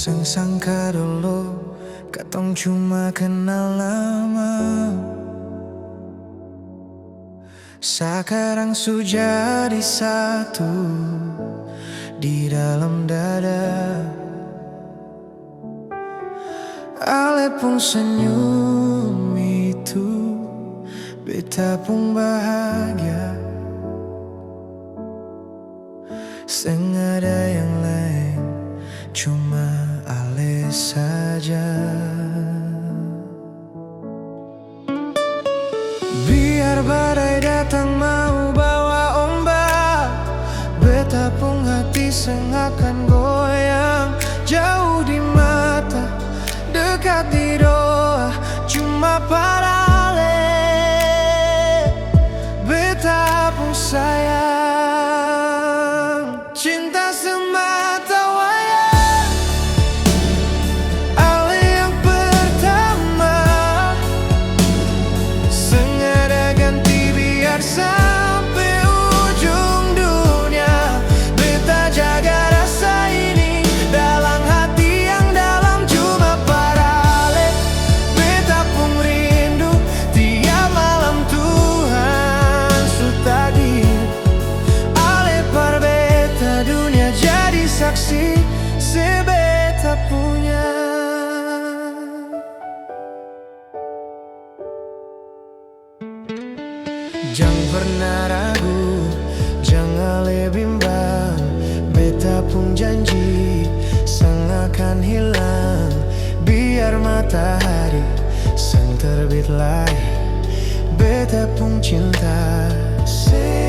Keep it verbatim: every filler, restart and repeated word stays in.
Seng sangka dolo katong cuma kenal nama, sakarang su jadi satu di dalam dada. Ale pung senyum itu beta pung bahagia. Seng ada yang laeng, cuma ale saja. Biar badai datang mau bawa ombak, beta pung hati seng akan goyang. Jauh di mata, dekat di doa, cuma par ale, beta pung sayang. Cinta semata wayang, ale yang pertama. Seng ada ganti biar sampe ujung dunia. Beta jaga rasa ini dalam hati yang dalam, cuma par ale. Beta pung rindu tiap malam Tuhan su takdir. Ale par beta dunia jadi saksi, se beta punya. Jang pernah ragu, jang ale bimbang, beta pung janji seng akan hilang. Biar matahari seng terbit lai, beta pung cinta se